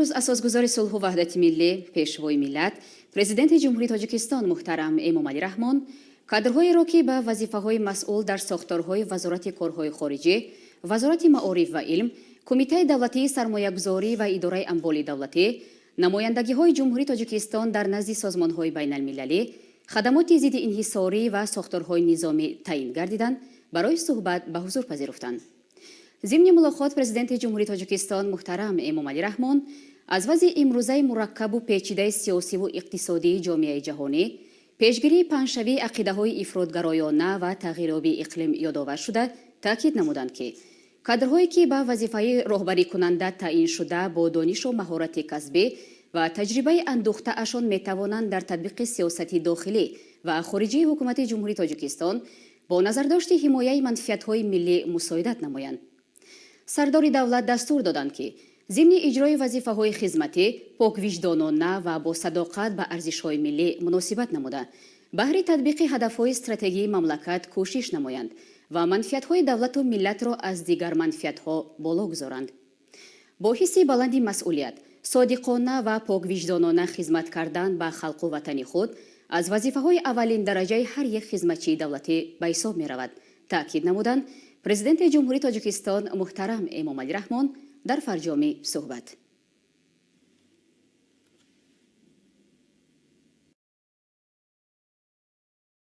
Имрӯз Асосгузори сулҳу ваҳдати миллӣ, Пешвои миллат, Президенти Ҷумҳурии Тоҷикистон муҳтарам Эмомалӣ Раҳмон кадрҳоеро, ки ба вазифаҳои масъул дар сохторҳои Вазорати корҳои хориҷӣ, Вазорати маориф ва илм, Кумитаи давлатии сармоягузорӣ ва идораи амволи давлатӣ, намояндагиҳои Ҷумҳурии Тоҷикистон дар назди созмонҳои байналмилалӣ, хадамоти зидди инҳисорӣ ва сохторҳои низомӣ таъин гардиданд, барои суҳбат ба ҳузур пазируфтанд. Зимни мулоқот Президенти Ҷумҳурии Тоҷикистон муҳтарам Эмомалӣ Раҳмон аз вазъи имрӯзаи мураккабу печидаи сиёсиву иқтисодии ҷомеаи ҷаҳонӣ, пешгирии паҳншавии ақидаҳои ифротгароёна ва тағйирёбии иқлим ёдовар шуда, таъкид намуданд, ки кадрҳое, ки ба вазифаи роҳбарикунанда таъин шуда, бо донишу маҳорати касбӣ ва таҷрибаи андӯхтаашон метавонанд дар татбиқи сиёсати дохилӣ ва хориҷии Ҳукумати Ҷумҳурии Тоҷикистон бо назардошти ҳимояи манфиатҳои миллӣ мусоидат намоянд. Сардори давлат дастур доданд, ки зимни иҷрои вазифаҳои хизматӣ поквиҷдонона ва бо садоқат ба арзишҳои миллӣ муносибат намуда, баҳри татбиқи ҳадафҳои стратегии мамлакат кӯшиш намоянд ва манфиатҳои давлату миллатро аз дигар манфиатҳо боло гузоранд. Бо ҳисси баланди масъулият, содиқона ва поквиҷдонона хизмат кардан ба халқу ватани худ аз вазифаҳои аввалиндараҷаи ҳар як хизматчии давлатӣ ба ҳисоб меравад, таъкид намуданд Президенти Ҷумҳурии Тоҷикистон муҳтарам Эмомалӣ Раҳмон дар фарҷоми суҳбат.